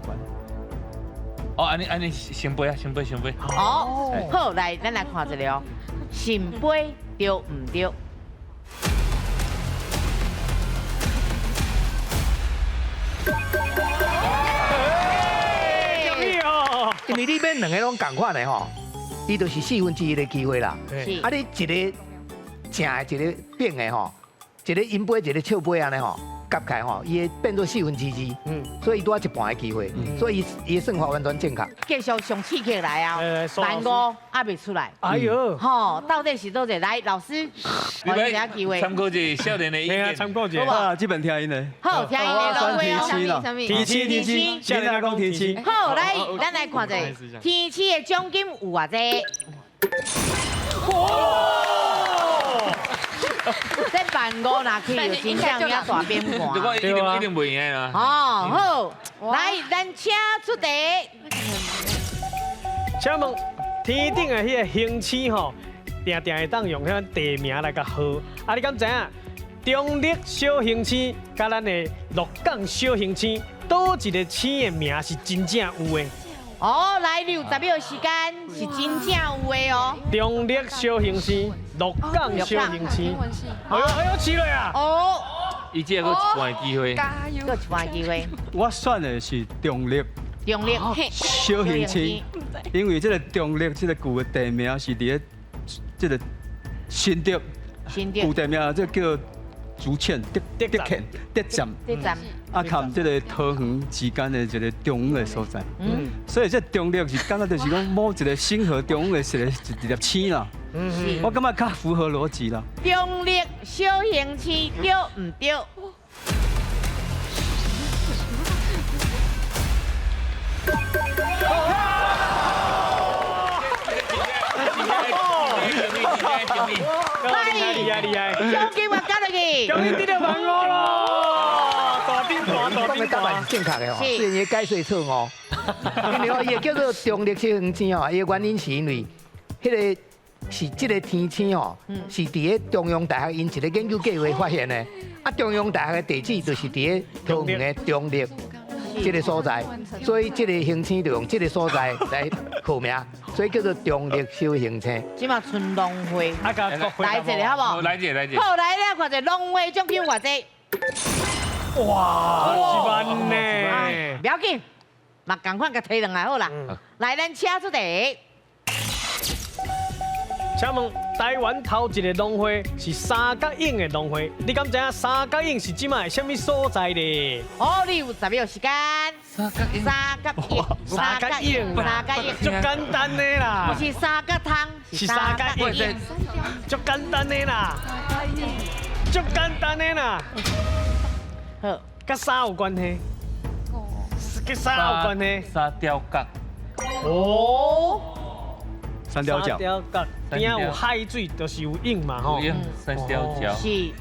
S4: 哦，按呢按呢聖杯啊，聖杯聖杯。
S2: 哦，好，來，咱來看一下哦，聖杯對毋對？
S6: 因為你買兩個攏仝款的吼，伊就是1/4的機會啦。啊，你一個正的，一個反的吼，一個陰杯，一個笑杯按呢吼，夾起來吼，伊會變做2/4，所以伊拄仔一半的機會，所以伊的算法完全正確。
S2: 繼續上刺激來啊，萬五還袂出來。
S1: 哎喲，
S2: 吼，到底是佗一個？來，老師，
S4: 你
S2: 給一機會。
S4: 參考一下少年的意見。
S1: 參考一下。
S5: 啊，這邊聽𪜶的。
S2: 好，聽𪜶的老話哦。
S1: 天氣，天氣，少年講天氣。
S2: 好，來，咱來看一下天氣的獎金有偌濟。
S1: 哇！
S2: 这万五若去，就真正影大变盘。
S4: 我一定一定袂赢啊！
S2: 哦，好，来，咱请出题。
S1: 请问天顶的彼个星星吼，定定会当用彼地名来共号。啊，你敢知影？中坜小行星佮咱的鹿港小行星，佗一个星的名是真正有的？
S2: 哦，来，你有10秒时间，是真正有的哦。
S1: 中坜小行星，鹿港小行星。哎呦哎呦，起来啊！
S2: 哦，
S4: 伊这阁一半机会，
S7: 加油！
S2: 阁一半机会。
S5: 我选的是中坜。
S2: 中坜
S5: 小行星，因为这个中坜这个旧的地名是伫咧这个新竹，
S2: 新竹
S5: 旧地名这叫竹堑德德堑德站，
S2: 德站
S5: 啊，含这个桃园之间的一个中央的所在。所以这中坜是感觉就是讲某一个星河中央的一个一粒星啦。我感觉较符合逻辑啦。
S2: 中坜小行星对毋对？
S1: 厉害厉害！
S2: 奖金我交落去，
S1: 奖金得到万五咯！大饼大大饼
S6: 答案是正确的吼，虽然伊解说错误，因为哦，伊叫做中坜小行星吼，伊的原因是因为彼个是这个天星吼，是伫咧中央大学𪜶一个研究计划发现的，啊，中央大学的地址就是伫咧桃园的中坜这个所在，所以这个行星就用这个所在来号名，所以叫做中坜小行星。
S2: 这马賰农会，来一个好无？
S4: 来一个，来一个。
S2: 好，来了，看者农会奖金偌济？
S1: 哇，1万呢！
S2: 不要紧，嘛仝款共提转来好啦。来，咱请出题。
S1: 请问台湾头一个农会是三角涌的农会，你敢知影三角涌是这马的啥物所在咧？
S2: 哦，你有10秒时间。
S4: 三角涌，
S2: 三角涌，
S1: 三角涌，
S2: 三角涌，
S1: 足简单的啦。
S2: 不是三角汤，
S1: 是三角涌，足简单的啦，足简单的啦。
S2: 好，
S1: 佮啥有关系？佮啥有关系？
S4: 三貂角。
S1: 哦。
S5: 三貂角，
S1: 三貂角边仔有海水，就是有涌嘛吼。
S4: 三貂角
S2: 是。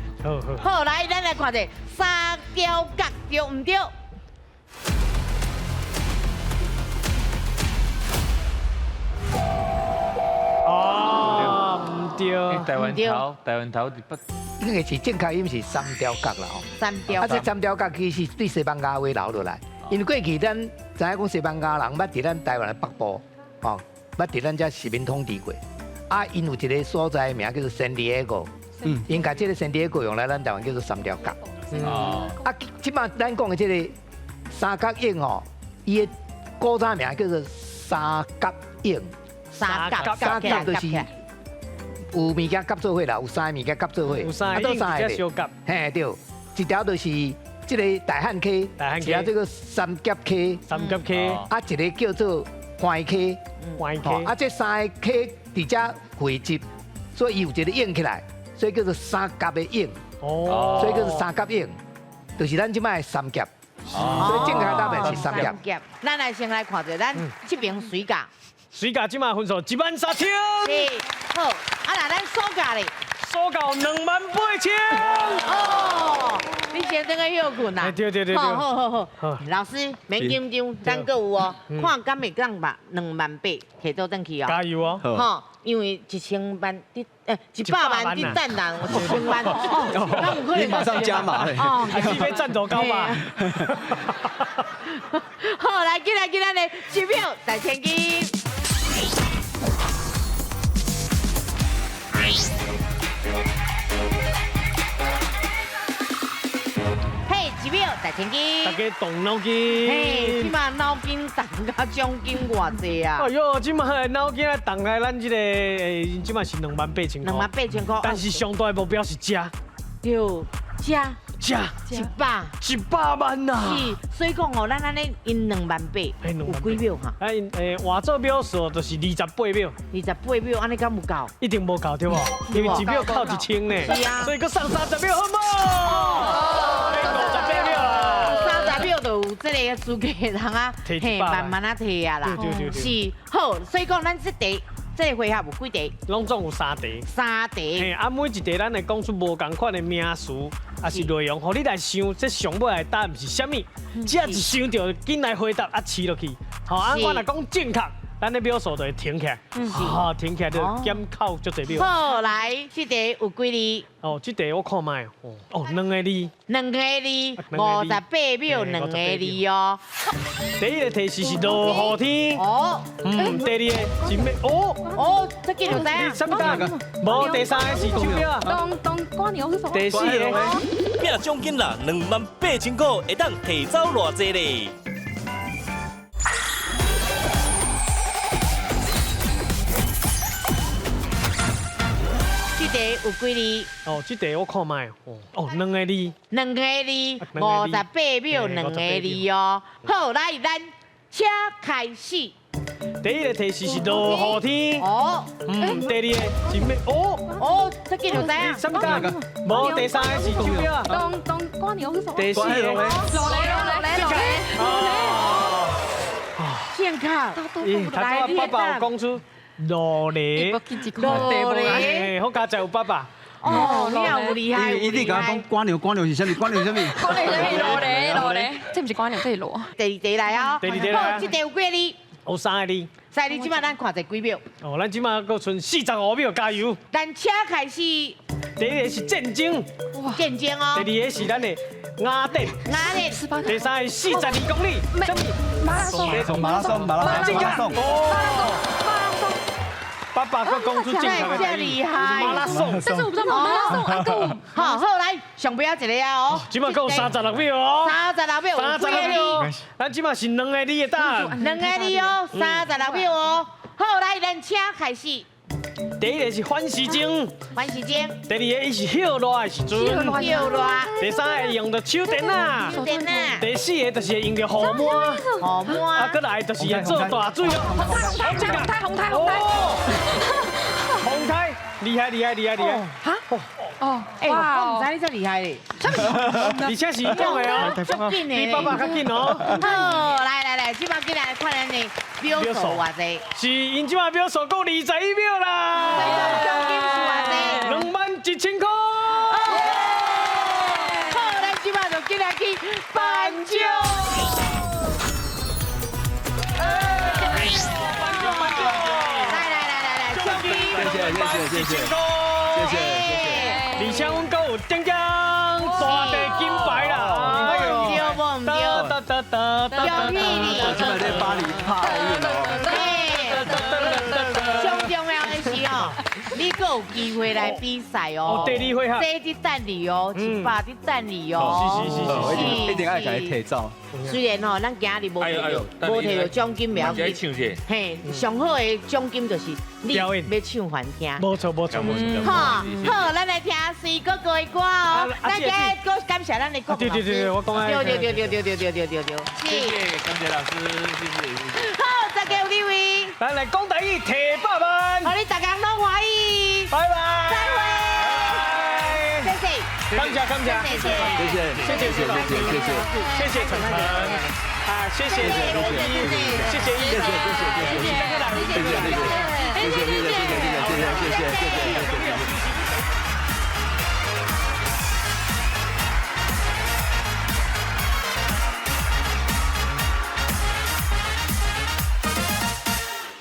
S2: 好，来，咱来看者三貂角对毋对？
S1: 哦，毋对。
S4: 台湾头，台湾头伫北。
S6: 那个是正确音是三貂角啦吼。
S2: 三貂。
S6: 啊，这三貂角其实对西班牙话留落来，因为过去咱知影讲西班牙人捌伫咱台湾的北部，吼。捌伫咱遮殖民统治过，啊，𪜶有一个所在名叫做圣地亚哥，𪜶共这个圣地亚哥用来咱台湾叫做三貂角。啊，这摆咱讲的这个三角涌吼，伊的古早名叫做三角涌。
S2: 三角，
S6: 三角就是有物件夹做伙啦，有三个物件夹做伙，
S1: 有三个小夹。
S6: 嘿对，一条就是这个大汉溪，
S1: 一
S6: 条这个三峡溪，
S1: 三峡溪，
S6: 啊，一个叫做环溪。啊，这三个溪伫遮汇集，所以伊有一个涌起来，所以叫做三峡的涌。哦，所以叫做三峡涌，就是咱这摆的三峡。所以正确答案是三峡。
S2: 咱来先来看者，咱这边水价。
S1: 水价这摆分数13000。
S2: 是，好，啊那咱暑假咧？
S1: 暑假28000。
S2: 哦，你先等下休困啦。
S1: 对对对对。
S2: 好好好好，老师免紧张，咱阁有哦，看敢会当把28000提倒转去哦。
S1: 加油哦。
S2: 吼，因为1000万伫，100万伫等人，1000万哦，那有可能。
S5: 你马上加码嘞。
S2: 哦，
S1: 还是欲赞助9百。
S2: 好，来，进来，进来，1秒在千金。嘿，1秒在千金。
S1: 大家动脑筋。
S2: 嘿，这马脑筋动甲奖金偌济啊！
S1: 哎呦，这马脑筋啊动来咱这个，这马是28000块。
S2: 28000块。
S1: 但是上大的目标是这。
S2: 对，这。
S1: 这
S2: 100。
S1: 100万呐！
S2: 是，所以讲哦，咱按呢用28000，有几秒哈？
S1: 哎，换做秒数就是28秒。
S2: 28秒，按呢敢有够？
S1: 一定无够对无？因为1秒扣1000呢。
S2: 是啊。
S1: 所以阁送30秒好无？58秒啦。
S2: 30秒就有这个资格通啊，嘿，慢慢啊提啊啦。
S1: 对对对。
S2: 是，好，所以讲咱这题這个回合有幾題？
S1: 攏總有三題。
S2: 三題。
S1: 嘿，啊，每一題咱會講出無仝款的名詞，抑是內容，予你來想，這上尾的答案是啥物？只要一想著，緊來回答，啊，試落去。吼，啊，我若講正確，咱的秒數就會停起來，吼，停起來就減扣足濟秒。
S2: 好，來，這題有幾字？
S1: 哦，這題我看覓，哦，兩個字。
S2: 兩個字，58秒，兩個字哦。
S1: 第一個提示是落雨天。
S2: 哦。
S1: 嗯，第二個是咩？哦。
S2: 哦，這幾就知影。
S1: 啥物答案？無，第三個是手錶啊。
S7: 當當蝸牛是什麼？
S1: 第四個。
S8: 拼獎金啦，28000塊會當提走偌濟咧？
S2: 這題有幾字？
S1: 哦，這題我看覓，哦，兩個字。
S2: 兩個字，58秒，兩個字哦。好，來，咱請開始。
S1: 第一個提示是落雨天。
S2: 哦。
S1: 嗯，第二個是咩？哦。
S2: 哦，這幾就知影。
S1: 啥物答案？無，第三個是手錶啊。
S7: 當當蝸牛是什麼？
S1: 第四個。
S7: 落雷落雷落雷。
S2: 正確。
S1: 咦，頭拄仔爸爸有講出。落雷，
S2: 落雷，
S1: 好佳哉有爸爸。
S2: 哦，你也有厲害，
S5: 伊你共我講蝸牛，蝸牛是啥物？蝸牛是啥物？
S7: 蝸牛是啥物？落雷，落雷，這毋是蝸牛，這是螺。
S2: 第二題來哦。
S1: 第二題來。
S2: 好，這題有幾個字？
S1: 有三個字。
S2: 三個字，這擺咱看一幾秒。
S1: 哦，咱這擺閣賰45秒，加油。
S2: 咱請開始。
S1: 第一個是戰爭。
S2: 戰爭哦。
S1: 第二個是咱的雅典。
S2: 雅典。
S1: 第三個42公里。
S7: 馬拉松。
S5: 馬拉松，馬拉松，馬拉松。
S1: 爸爸閣講出正確的
S2: 厲害。
S1: 馬拉松。
S7: 但是我不知道馬拉松啊，夠。
S2: 好，好來，上尾仔一个啊哦。
S1: 這擺閣有36秒哦。
S2: 36秒。
S1: 36秒。咱這擺是兩個字的答案。
S2: 兩個字哦，36秒哦。好，來，咱請開始。
S1: 第一個是反時鐘。
S2: 反時鐘。
S1: 第二個伊是歇熱的時陣。
S2: 歇熱。第
S1: 三個用著手電仔。
S2: 手電仔。
S1: 第四個就是用著雨伞。
S2: 雨伞。
S1: 啊，閣來就是會做大水哦。
S7: 紅胎紅胎紅胎。
S1: 紅胎，厲害厲害厲害厲害。
S7: 哈？哦，
S2: 哎，我毋知你這厲害咧。
S1: 而且是講的哦，
S2: 足緊的，
S1: 比爸爸較緊哦。
S2: 好，來來來，這擺緊來看咱的秒數偌濟。
S1: 是，𪜶這擺秒數閣21秒啦。
S2: 獎金是偌濟
S1: ？21000塊。
S2: 好，咱這擺就緊來去頒獎。來來來來來，獎金。
S5: 謝謝謝謝謝謝謝謝。
S1: 而且阮閣有獎獎大地金牌啦！
S2: 哎呦，對無毋對？恭喜你！
S5: 我這擺在巴黎拍奧運哦。
S2: 上重要的是哦，你閣有機會來比賽哦。
S1: 第二回合。
S2: 這佇等你哦，100佇等你哦。
S1: 是是是
S5: 是，一定愛共伊提走。
S2: 雖然吼，咱今日無提著獎金，袂要緊。嘿，上好的獎金就是你欲唱還聽。
S1: 無錯無錯無錯。
S2: 好，好，咱來聽水哥哥的歌哦。咱今日閣感謝咱的郭老師。
S1: 對對對，我講
S2: 對對對對對對對對對對。
S4: 謝謝，感謝老師，謝謝謝謝。
S2: 好，大家有你位。
S1: 咱來講台語，提百萬。
S2: 予你逐家攏歡喜。
S1: 拜拜。
S2: 再會。謝謝。
S1: 感謝感謝。
S2: 謝謝
S5: 謝謝謝謝謝謝謝
S1: 謝謝陳晨。啊，謝謝羅伊，謝謝醫生，
S5: 謝謝謝謝謝謝謝謝謝謝謝謝謝謝謝謝謝謝謝。